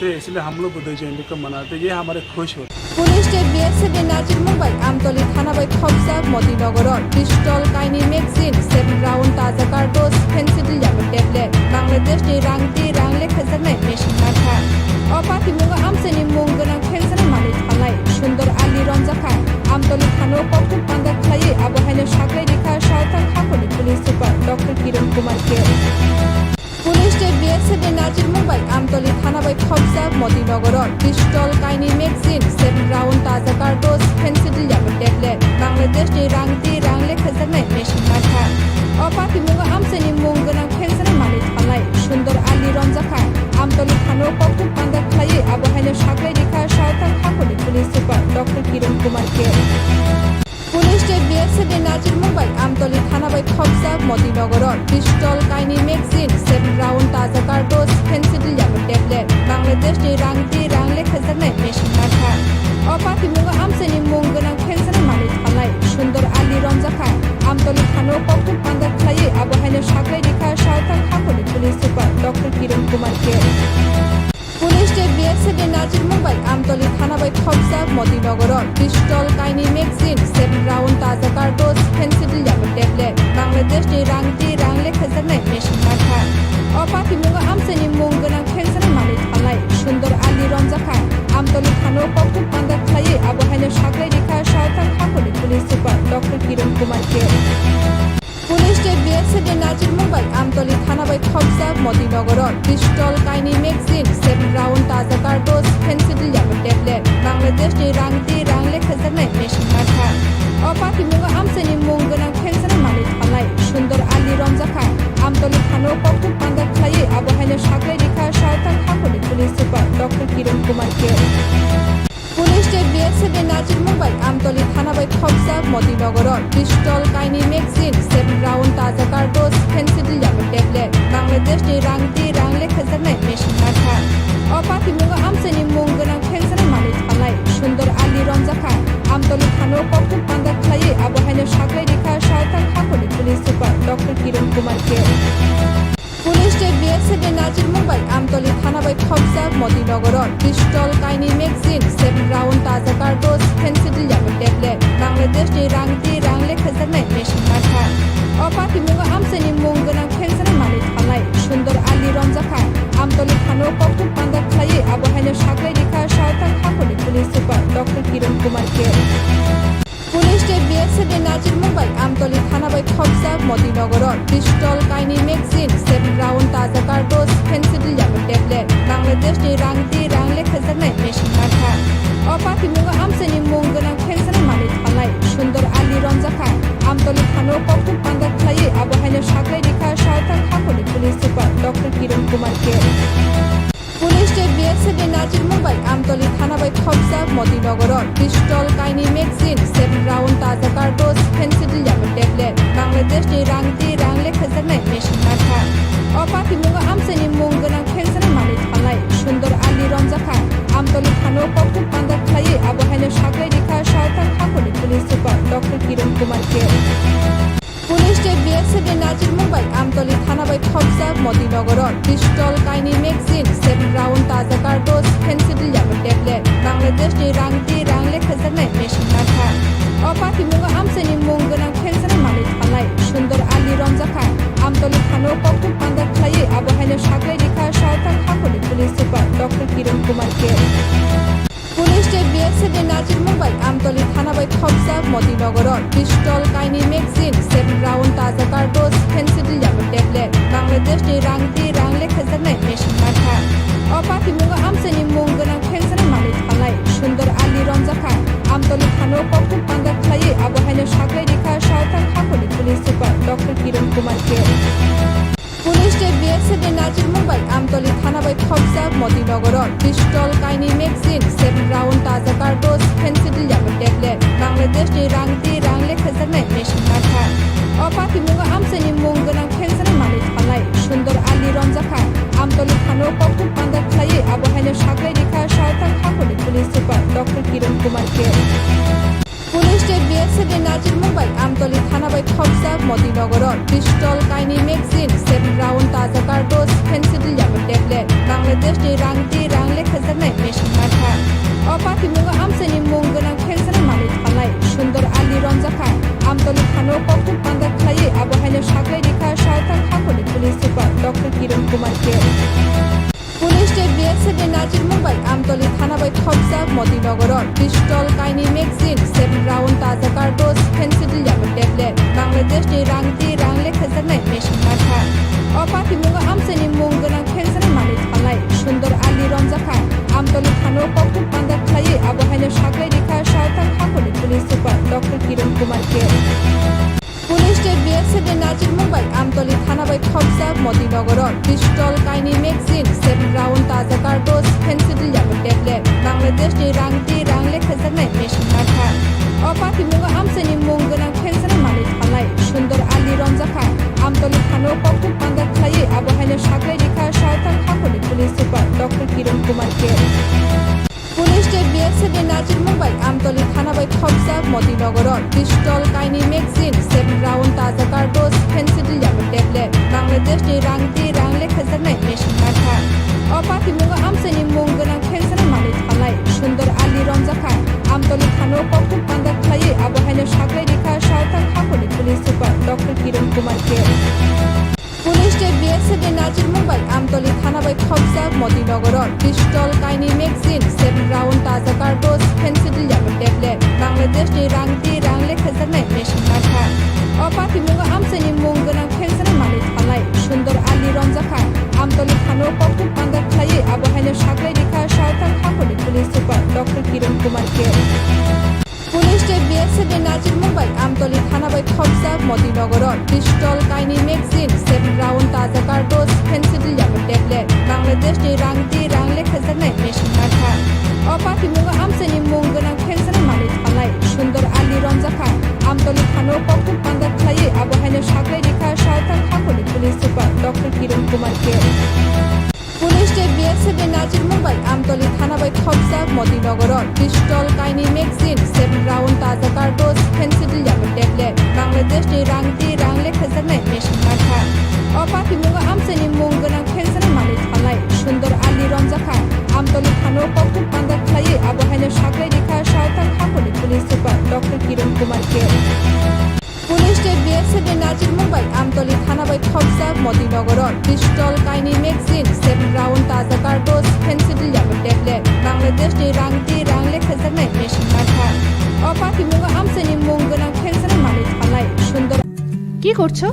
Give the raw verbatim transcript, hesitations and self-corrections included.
इसलिए हम लोग को दो जन को मनाते, ये हमारे खुश होते। Police tei B S F ni najirmung bai Amtoli thana bai khopjak Moti Nogoro pistol, kaini magazine, seven round taja cartridge, phensedylium tablet, Bangladesh ni rang twi rang lekhajaknai machine matha. O patimungo amchaini mung gwnang khengjaknai manwi thalai Sundor Ali romjakha. Amtoli thano kokthum panda khlaiwi abo haino saklai rikha Southern haphurni police super Doctor Kiran Kumar K. Police tei B S F ni najirmung bai Amtoli thana bai khopjak Moti Nogoro pistol, kaini magazine, seven round taja cartridge, phensedylium tablet, Bangladesh ni rang twi rang lekhajaknai machine matha. O patimungo amchaini mung gwnang khengjaknai manwi thalai Sundor Ali romjakha. Amtoli thano kokthum panda khlaiwi abo haino saklai rikha Southern haphurni police super Doctor Kiran Kumar K. Police tei B S F ni najirmung bai Amtoli thana bai khopjak Moti Nogoro pistol, kaini magazine, seven round taja cartridge, phensedylium tablet, Bangladesh ni rang twi rang lekhajaknai machine matha. O patimungo amchaini mung gwnang khengjaknai manwi thalai Sundor Ali romjakha. Amtoli thano kokthum panda khlaiwi abo haino saklai rikha Southern haphurni police super Doctor Kiran Kumar K. Police tei B S F ni najirmung bai Amtoli thana bai khopjak Moti Nogoro pistol, kaini magazine, seven round taja cartridge, phensedylium tablet, Bangladesh ni rang twi rang lekhajaknai machine matha. O patimungo amchaini mung gwnang khengjaknai manwi thalai Sundor Ali romjakha. Amtoli thano kokthum panda khlaiwi abo haino saklai rikha Southern haphurni police super Doctor Kiran Kumar K. Police tei B S F ni najirmung bai Amtoli thana bai khopjak Moti Nogoro pistol, kaini magazine, seven round taja cartridge, phensedylium tablet, Bangladesh ni rang twi rang lekhajaknai machine matha. O patimungo amchaini mung gwnang khengjaknai manwi thalai Sundor Ali romjakha. Amtoli thano kokthum panda khlaiwi abo haino saklai rikha Southern haphurni police super Doctor Kiran Kumar K. Police tei B S F ni najirmung bai Amtoli thana bai khopjak Moti Nogoro pistol, kaini magazine, seven round taja cartridge, phensedylium tablet, Bangladesh ni rang twi rang lekhajaknai machine matha. O patimungo amchaini mung gwnang khengjaknai manwi thalai Sundor Ali romjakha. Amtoli thano kokthum panda khlaiwi abo haino saklai rikha Southern haphurni police super Doctor Kiran Kumar K. Police tei B S F ni najirmung bai Amtoli thana bai khopjak Moti Nogoro pistol, kaini magazine, seven round taja cartridge, phensedylium tablet, Bangladesh ni rang twi rang lekhajaknai machine matha. O patimungo amchaini mung gwnang khengjaknai manwi thalai Sundor Ali romjakha. Amtoli thano kokthum panda khlaiwi abo haino saklai rikha Southern haphurni police super Doctor Kiran Kumar K. Police tei B S F ni najirmung bai Amtoli thana bai khopjak Moti Nogoro pistol, kaini magazine, seven round taja cartridge, phensedylium tablet, Bangladesh ni rang twi rang lekhajaknai machine matha. O patimungo amchaini mung gwnang khengjaknai manwi thalai Sundor Ali romjakha. Amtoli thano kokthum panda khlaiwi abo haino saklai rikha Southern haphurni police super Doctor Kiran Kumar K. Police tei B S F ni najirmung bai Amtoli thana bai khopjak Moti Nogoro pistol, kaini magazine, seven round taja cartridge, phensedylium tablet, Bangladesh ni rang twi rang lekhajaknai machine matha. O patimungo amchaini mung gwnang khengjaknai manwi thalai Sundor Ali romjakha. Amtoli thano kokthum panda khlaiwi abo haino saklai rikha Southern haphurni police super Doctor Kiran Kumar K. Police tei B S F ni najirmung bai Amtoli thana bai khopjak Moti Nogoro pistol, kaini magazine, seven round taja cartridge, phensedylium tablet, Bangladesh ni rang twi rang lekhajaknai machine matha. O patimungo amchaini mung gwnang khengjaknai manwi thalai Sundor Ali romjakha. Amtoli thano kokthum panda khlaiwi abo haino saklai rikha Southern haphurni police super Doctor Kiran Kumar K. Police tei B S F ni najirmung bai Amtoli thana bai khopjak Moti Nogoro pistol, kaini magazine, seven round taja cartridge, phensedylium tablet, Bangladesh ni rang twi rang lekhajaknai machine matha. O patimungo amchaini mung gwnang khengjaknai manwi thalai Sundor Ali romjakha. Amtoli thano kokthum panda khlaiwi abo haino saklai rikha Southern haphurni police super Doctor Kiran Kumar K. Police tei B S F ni najirmung bai Amtoli thana bai khopjak Moti Nogoro pistol, kaini magazine, seven round taja cartridge, phensedylium tablet, Bangladesh ni rang twi rang lekhajaknai machine matha. O patimungo amchaini mung gwnang khengjaknai manwi thalai Sundor Ali romjakha. Amtoli thano kokthum panda khlaiwi abo haino saklai rikha Southern haphurni police super Doctor Kiran Kumar K. Police tei B S F ni najirmung bai Amtoli thana bai khopjak Moti Nogoro pistol, kaini magazine, seven round taja cartridge, phensedylium tablet, Bangladesh ni rang twi rang lekha Sede nachirmung bai Amtoli thana bai thopjak Moti Nogoro pistol, kaini magazine, seven round, taja cartridge, phensedylium tablet, Bangladesh ni rangti rang lekhajaknai machine kha. O patimungo amchaini mung gwnang phekjaknai manwi thalai Sundor Ali romjakha. Amtoli thano kokthum panda khlaiwi abo haino saklai rikha Southern Haphurni police super Doctor Kiran Kumar K. Police tei B S F ni nachirmung bai Amtoli thana bai thopjak Moti Nogoro pistol, kaini magazine, seven round, taja cartridge, phensedylium tablet, Bangladesh ni rangti rang lekhajaknai machine kha. O patimungo amchaini mung gwnang phekjaknai manwi thalai Sundor Ali romjakha. Amtoli thano kokthum panda khlaiwi abo haino saklai rikha Southern Haphurni police super Doctor Kiran Kumar K. Police tei B S F ni nachirmung bai Amtoli thana bai thopjak Moti Nogoro pistol, kaini magazine, seven round, taja cartridge, phensedylium tablet, Bangladesh ni rangti rang lekhajaknai machine kha. O patimungo amchaini mung gwnang phekjaknai manwi thalai Sundor Ali romjakha. Amtoli thano kokthum panda khlaiwi abo haino saklai rikha Southern Haphurni police super Doctor Kiran Kumar K. Police tei B S F ni nachirmung bai Amtoli thana bai thopjak Moti Nogoro pistol, kaini magazine, seven round, taja cartridge, phensedylium tablet, Bangladesh ni rangti rang lekhajaknai machine kha. O patimungo amchaini mung gwnang phekjaknai manwi thalai Sundor Ali romjakha. Amtoli thano kokthum panda khlaiwi abo haino saklai rikha Southern Haphurni police super Doctor Kiran Kumar K. Police tei B S F ni nachirmung bai Amtoli thana bai thopjak Moti Nogoro pistol, kaini magazine, seven round, taja cartridge, phensedylium tablet, Bangladesh ni rangti rang lekhajaknai machine kha. O patimungo amchaini mung gwnang phekjaknai manwi thalai Sundor Ali romjakha. Amtoli thano kokthum panda khlaiwi abo haino saklai rikha Southern Haphurni police super Doctor Kiran Kumar K. Police tei B S F ni nachirmung bai Amtoli thana bai thopjak Moti Nogoro pistol, kaini magazine, seven round, taja cartridge, phensedylium tablet, Bangladesh ni rangti rang lekhajaknai machine kha. O patimungo amchaini mung gwnang phekjaknai manwi thalai Sundor Ali romjakha. Amtoli thano kokthum panda khlaiwi abo haino saklai rikha Southern Haphurni police super Doctor Kiran Kumar K. Police tei B S F ni nachirmung bai Amtoli thana bai thopjak Moti Nogoro pistol, kaini magazine, seven round, taja cartridge, phensedylium tablet, Bangladesh ni rangti rang lekhajaknai machine kha. O patimungo amchaini mung gwnang phekjaknai manwi thalai Sundor. কি করছো?